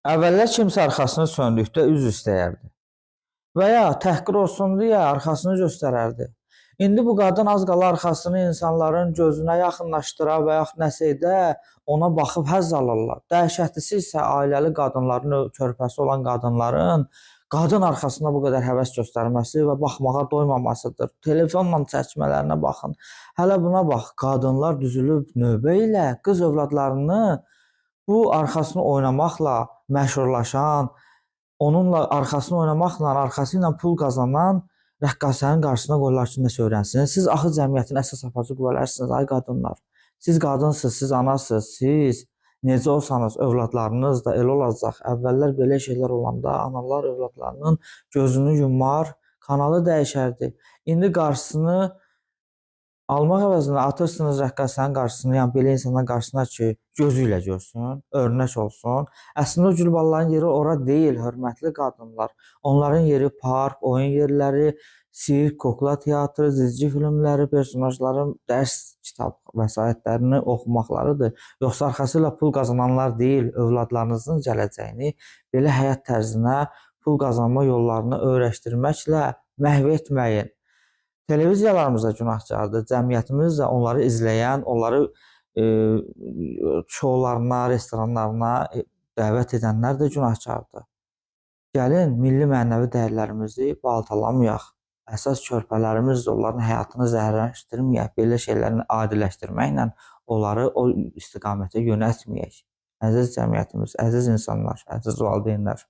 Əvvəllər kimsə arxasını söndükdə üzr istəyərdi. Və ya təhqir olsun deyə arxasını göstərərdi. İndi bu qadın az qala arxasını insanların gözünə yaxınlaşdıra və yaxud nəsə edə, ona baxıb həzz alırlar. Dəhşətlisi isə ailəli qadınların, körpəsi olan qadınların qadın arxasına bu qədər həvəs göstərməsi və baxmağa doymamasıdır. Telefonla çəkmələrinə baxın. Hələ buna bax, qadınlar düzülüb növbə ilə qız övladlarını bu arxasını oynamaqla məşhurlaşan, onunla arxasını oynamaqla, arxası ilə pul qazanan rəqqasənin qarşısına qoyurlar ki, nəsə öyrənsin. Siz axı cəmiyyətin əsas aparıcı qüvvələrsiniz, ay qadınlar. Siz qadınsınız, siz anasınız, siz necə olsanız övladlarınız da elə olacaq. Əvvəllər belə şeylər olanda analar övladlarının gözünü yumar, kanalı dəyişərdi. İndi qarşısını almaq əvəzinə atırsınız rəqqasənin qarşısına, yəni belə insanların qarşısına ki, gözü ilə görsün, örnək olsun. Əslində o gülbalların yeri ora deyil, hörmətli qadınlar. Onların yeri park, oyun yerləri, sirk, kukla teatrı, cizgi filmləri, personajların dərs kitab vəsaitlərini oxumaqlarıdır. Yoxsa arxası ilə pul qazananlar deyil, övladlarınızın gələcəyini belə həyat tərzinə, pul qazanma yollarını öyrəşdirməklə məhv etməyin. Televiziyalarımız da günahkardır. Cəmiyyətimiz də onları izləyən, onları şoularına, restoranlarına dəvət edənlər də günahkardır. Gəlin milli mənəvi dəyərlərimizi baltalamayaq. Əsas körpələrimiz də onların həyatını zəhərləşdirməyək. Belə şeyləri adiləşdirməklə onları o istiqamətə yönəltməyək. Əziz cəmiyyətimiz, əziz insanlar, əziz valideynlər.